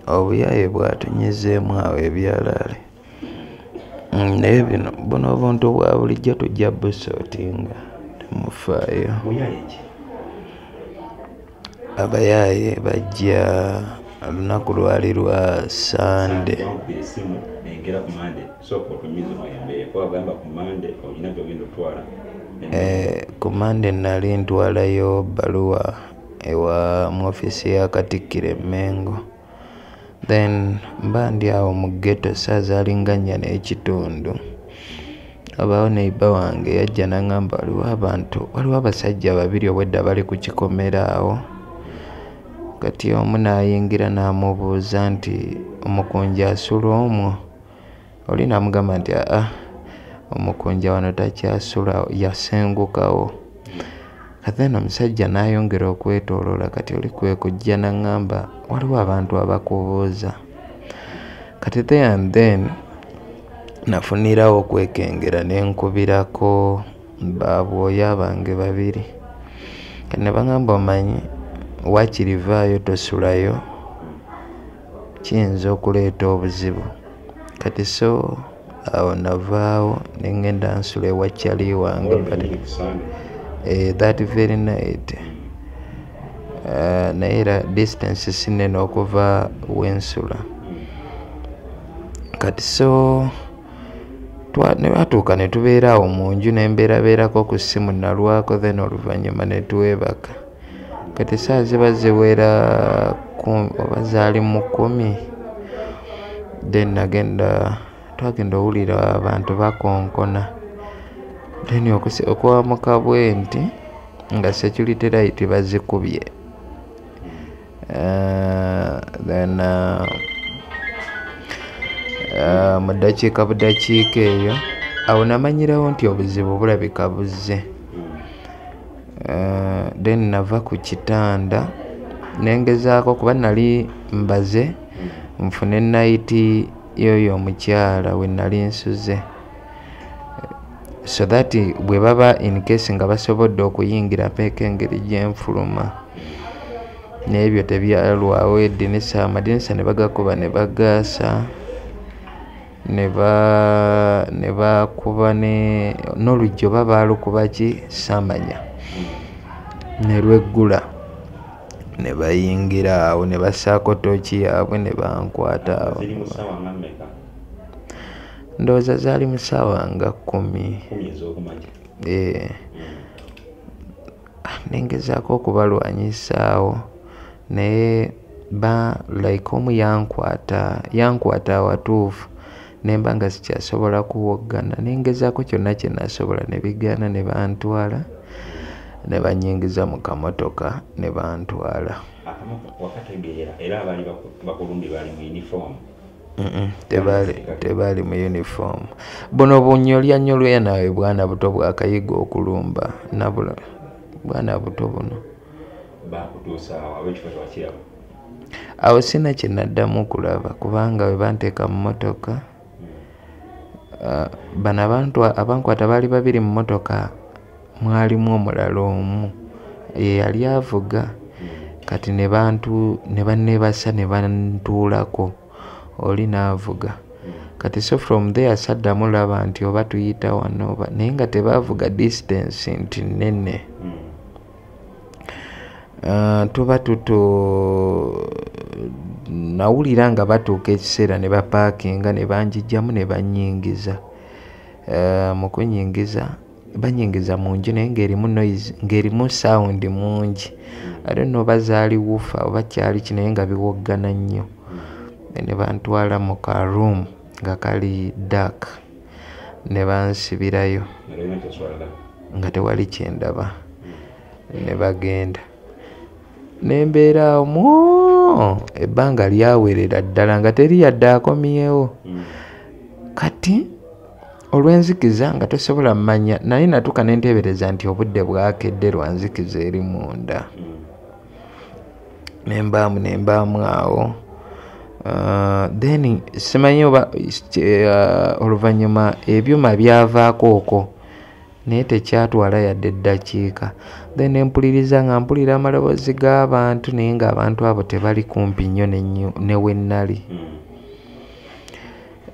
Obuyaaye bwatunyizeemu awo ebyalaale. Naye bino buno obuntu bwa bulijjo tujja busootinga, temufaayo. Muyaaye ki? Abayaaye bajja, olunaku lwali lwa Sande. Bankubira essimu nengera ku Mande. Sooka otumize embeera kuba bagamba ku Mande olina gyogenda otwala. Ku Mande nali ntwalayo bbaluwa ewa mu ofiisi ya Katikkiro e Mmengo. Then mba ndi awo mu ghetto, ssaawa zaali nga 4:30. Abaawo neighbour wange yajja n'aŋŋamba waliwo abantu, waliwo abasajja babiri obwedda bali ku kikomera awo. Kati omu n'ayingira n'amubuuza nti omukunja asula omwo? Oli n'amugamba nti aa, omukunja wano takyasula, yasengukawo. Kati then omusajja n'ayongera okwetooloola, kati oli kwe kujja n'aŋŋamba waliwo abantu abakubuuza. Kati there and then nafunirawo okwekengera ne nkubirako babwoya bange babiri. Kati ne baŋŋamba omanyi waakiri vaayo tosulayo, kiyinza okuleeta obuzibu. Kati so awo navaawo ne ŋŋenda nsula ewa chali wange but that very night. Naye era distance si nnene okuva we nsula. Kati so ne batuuka ne tubeera awo mu nju ne mbeerabeerako ku ssimu nalwako, then oluvannyuma ne twebaka. Kati essaawa ziba ziwera oba zaali mu 10, then nagenda, twagenda owulira abantu bakonkona. Then okwamuka bwe nti nga security light bazikubye. Then mu ddakiika budakiika eyo awo namanyirawo nti obuzibu bulabika buzze. Then nava ku kitanda ne ngezaako kuba nali mbaze nfune night y'oyo omukyala we nali nsuze, so that bwe baba in case nga basobodde okuyingira mpeeko engeri gye nfuluma. Naye ebyo tebyalwawo, eddinisa, amadinisa ne bagakuba ne bagaasa, ne bakuba n'oluggi oba baalukuba ki saamanya, ne lweggula ne bayingira awo ne bassaako ttooki yaabwe ne bankwata awo. Ziri mu ssaawa nga mmeka? Ndowooza zaali mu ssaawa nga 10. 10 ez'okumakya. Ne ngezaako okubalwanyisa awo, naye ba like omu yankwata awatuufu ne mba nga sikyasobola kuwoggana, ne ngezaako kyonna kye nasobola ne bigaana, ne bantwala ne bannyingiza mu kamotoka ne bantwala. Akamotoka wakategeera era abaali bakulumbye baali mu uniform? Tebaali mu uniform. Buno bunyolyanyolya nawe bwana buto bwakayiga okulumba, nabula bwana buto buno. Baakutuusa awo ab'ekifo tewakiraba? Awo sina kye naddamu kulaba kubanga bwe banteeka mu mmotoka, bano abantu abankwata baali babiri mu mmotoka, mwalimu omulala omu ye yali avuga. Kati ne banneebasa ne bantuulako, oli n'avuga. Kati so from there saddamu laba nti oba tuyita wano oba, naye nga tebaavuga distance nti nnene. Tuba nawulira nga batuuka ekiseera ne bapaakinga ne banjijjamu ne bannyingiza. Mu kunnyingiza bannyingiza mu nju naye ng'erimu noise, ng'erimu sound mungi. I don't know oba zaali woofer oba kyali ki, naye nga biwoggana nnyo. Ne bantwala mu ka room nga kali dark ne bansibirayo nga tewali kye ndaba, ne bagenda. Ne mbeera omwo ebbanga lyawerera ddala nga teri yadde akomyewo. Kati olw'enzikiza nga tosobola mmanya, naye natuuka ne nteebereza nti obudde bwakedde lwa nzikiza eri munda. Ne mbaamu awo. Then simanyi oba oluvannyuma ebyuma byavaako okwo Naye tekyatwala yadde eddakiika. Then ne mpuliriza nga mpulira amaloboozi g'abantu, naye ng'abantu abo tebali kumpi nnyo ne we nnali.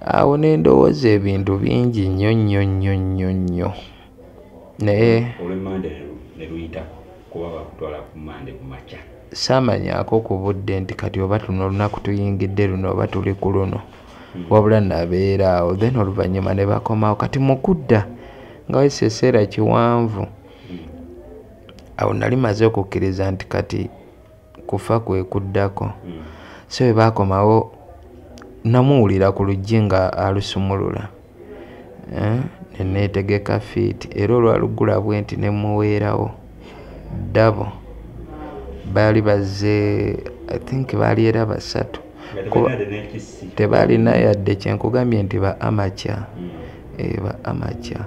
Awo ne ndowooza ebintu bingi nnyo nnyo nnyo nnyo nnyo. Naye olw'emmande ne luyitako kuba bakutwala ku Mmande ku makya. Saamanyaako ku budde nti kati oba tuno olunaku tuyingidde luno oba tuli ku luno. Wabula nabeera awo, then oluvannyuma ne bakomawo. Kati mu kudda nga wayise ekiseera kiwanvu, awo nali maze okukkiriza nti kati kufa kwe kuddako. So bwe baakomawo namuwulira ku luggi nga alusumulula, ne neetegeka fiiti, era olwaluggula bwe nti ne mmuweerawo ddabo. Baali bazze, I think baali era basatu. Tebaalina yadde kye nkugambye nti ba amateur. Ba amateur.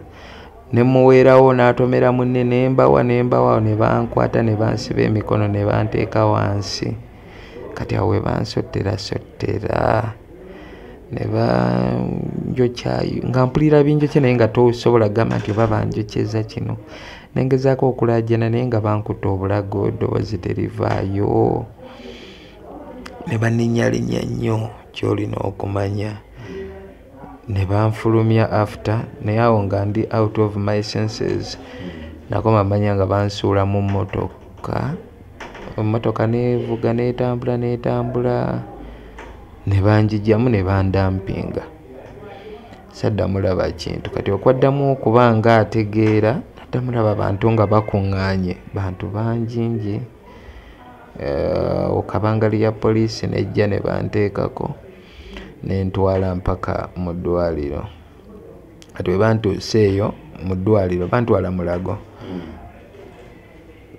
Ne mmuweerawo n'atomera munne, ne mbawa ne bankwata ne bansiba emikono ne banteeka wansi. Kati awo we bansotterasottera ne banjokya nga mpulira binjokya, naye nga tosobola kugamba nti oba banjokyeza kino. Ne ngezaako okulaajana naye nga bankutta obulago, eddoboozi terivaayo. Ne banninnyalinya nnyo ky'olina okumanya. Ne banfulumya after, naye awo nga ndi out of my senses. Nakoma manya nga bansuula mu mmotoka. Emmotoka n'evuga n'etambula n'etambula, ne banjigyamu ne bandampinga. Saddamu laba kintu. Kati okwaddamu okuba nga ategeera, naddamu laba bantu nga bakuŋŋaanye, bantu bangingi. Kabangali ya poliisi n'ejja ne banteekako, ne ntwala mpaka mu ddwaliro. Kati bwe bantuusa eyo mu ddwaliro, bantwala Mulago.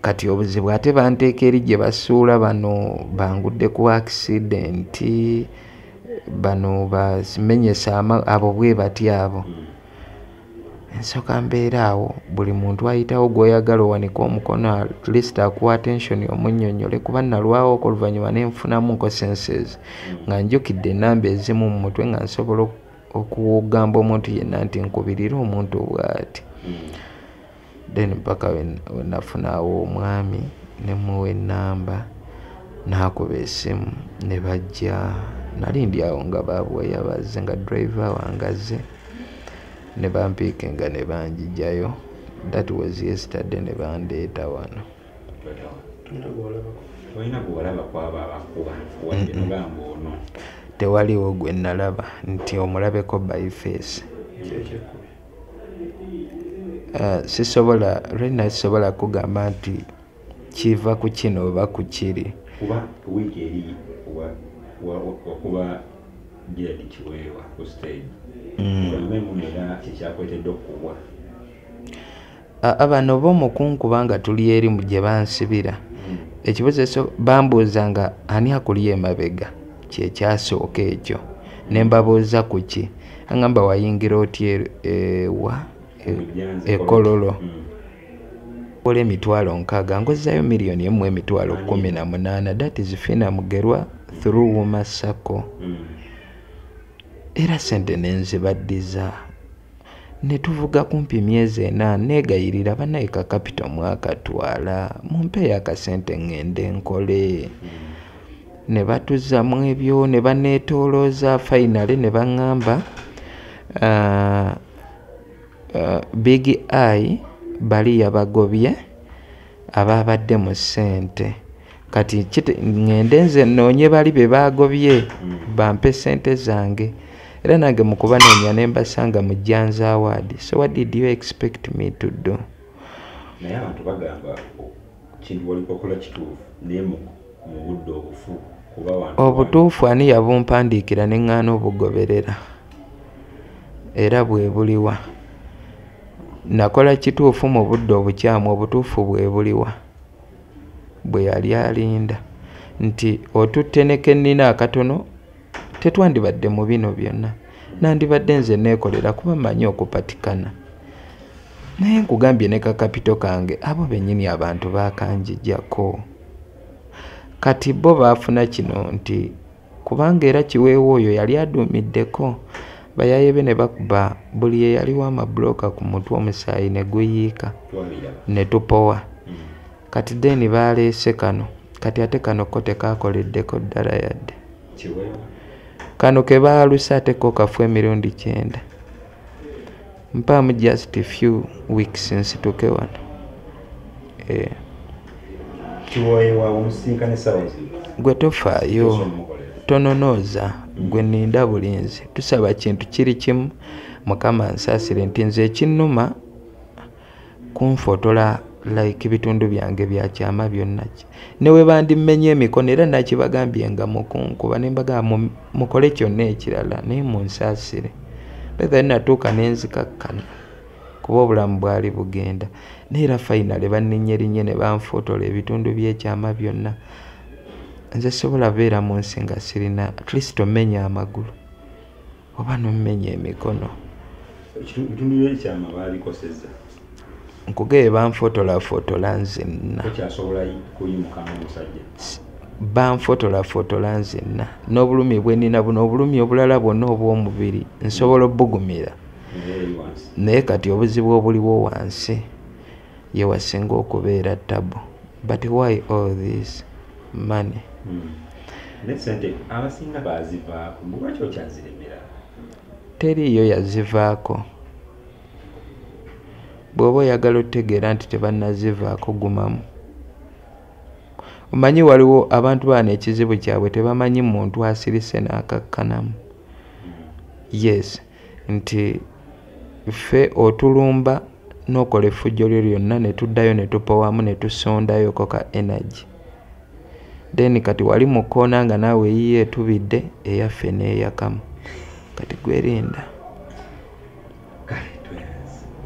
Kati obuzibu ate banteeka eri gye basuula bano bangudde ku accident, bano bamenyesa abo bwe bati abo. Nsooka mbeera awo, buli muntu ayitawo gw'oyagala owanike omukono at least akuwa attention omunnyonnyole, kuba nalwawo oluvannyuma ne nfunamuko senses nga njjukidde ennamba ezimu mu mutwe nga nsobola okugamba omuntu yenna nti nkubirire omuntu bw'ati. Then mpaka we nafunaawo omwami ne mmuwa ennamba, n'akuba essimu ne bajja. Nali ndi awo nga baabweya bazze, nga driver wange azze, ne bampiikinga ne banjigyayo. That was yesterday ne bandeeta wano. Tolina gwe walaba ku abo abakuba wadde n'ogamba ono? Tewaliwo gwe nalaba nti omulabeko by face. Sisobola, right sisobola kugamba nti kiva ku kino oba ku kiri. Kuba wiiki eri wakuba Gerald Kiweewa ku stage. Ogambe muno era kikyakwetedde okukubwa. Bano bo mu kunkuba nga tuli eri gye bansibira. Ekibuuzo ekyo bambuuza nga ani akuli emabega, kye kyasooka ekyo. Ne mbabuuza ku ki? Angamba wayingira otya ewa e Kololo. Kola 60,000 ngozzayo 1,018,000. That is Fina Mugerwa through Wuma Sacco. Era ssente ne nzibaddiza. Ne tuvuga kumpi myezi 4, neegayirira bannaye ka capital mwakatwala, mumpeeyo akasente ŋŋende nkole. Ne batuzzamu ebyo ne banneetoolooza, finally ne baŋŋamba Big Eye bali yabagobye abaabadde mu ssente. Kati ŋŋende nze nnoonye bali be baagobye bampe ssente zange. Era nange mu kubanoonya ne mbasanga mu Janzi Award. So what did you expect me to do? Naye abantu bagamba kintu wali okola kituufu, naye mu budde obufu kuba wantu. Obutuufu ani yabumpandiikira ne ŋŋaana obugoberera? Era bwe buliwa? Nakola kituufu mu budde obukyamu, obutuufu bwe buliwa? Bwe yali alinda nti otutte ne ke nnina akatono, tetwandibadde mu bino byonna. Nandibadde nze neekolera kuba mmanyi okupatikana. Naye nkugambye ne ka capital kange abo bennyini abantu baakanjijjako. Kati bo baafuna kino nti kubanga era Kiweewa oyo yali aduumiddeko, Bayaye be ne bakuba buli eyaliwo amabulooka ku mutwe, omusaayi ne guyiika ne tupowa. Kati then baleese kano, kati ate kano ko tekakoleddeko ddala yadde. Kano ke baaluse ate ko kafu emirundi 9. Mpaamu just few weeks nsituke wano. Gwe tofaayo, tononooza, gwe nninda bulinzi. Tusaba kintu kiri kimu, Mukama nsaasire nti nze ekinnuma kunfotola like ebitundu byange bya kyama byonna. Ne we bandimmenye emikono era nakibagambye nga mukunkuba ne mbagamba mukole kyonna ekirala naye munsaasire. Betha natuuka ne nzikakkana kuba obulamu bwali bugenda. Naye era finally banninnye ne banfotola ebitundu by'ekyama byonna. Nze sobola beera mu nsi nga sirina at least omenya amagulu oba n'omenya emikono. Ebitundu by'ekyama baabikosezza. Nkugeye banfotolafotola nzenna. Tokyasobola kuyimuka ng'omusajja. Banfotolafotola nzenna. N'obulumi bwe nnina buno, obulumi obulala bwonna obw'omubiri nsobola obbugumira. Naye kati obuzibu obuliwo wansi ye wasinga okubeera tabu. But why all this money? Ne ssente abasinga baazivaako, lwaki okyaziremera? Teriiyo yazivaako. Bw'oba oyagala otegeera nti tebannazivaako gumamu. Omanyi waliwo abantu bano ekizibu kyabwe tebamanyi muntu asirise n'akakkanamu. Yes, nti ffe otulumba n'okola effujjo lyo lyonna ne tuddayo ne tupowamu ne tusondayoko ka energy. Then kati wali mu kkoona nga naawe eyiyo etubidde eyaffe n'eyakamu. Kati gwerinda.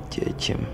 Kyekimu.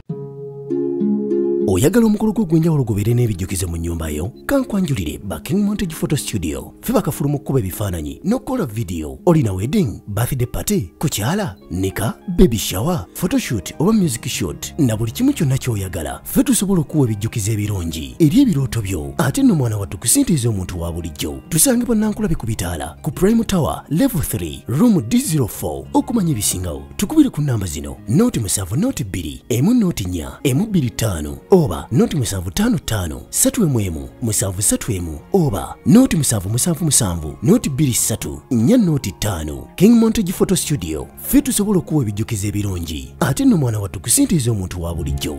Oyagala omukolo gwo ogw'enjawulo gubeere n'ebijjukizo mu nnyumba yo? Kankwanjulire ba King Montage Photo Studio. Ffe bakafulu mu kkuba ebifaananyi n'okukola vidiyo. Olina wedding, birthday party, kukyala, nika, baby shower, photoshoot oba music shoot na buli kimu kyonna ky'oyagala. Ffe tusobola okuwa ebijjukizo ebirungi eri ebirooto byo. Ate nno mwana wattu ku ssente ez'omuntu wa bulijjo. Tusange Bannankulabe ku bitaala ku Prime Tower Level 3 Room D04. Okumanya ebisingawo tukubire ku nnamba zino: 07 02 14 125 oba 0755 3 7 3 oba 0777 023 405. King Montage Photo Studio. Ffe tusobola okuwa ebijjukizo ebirungi ate nno mwana wattu ku ssente ez'omuntu wa bulijjo.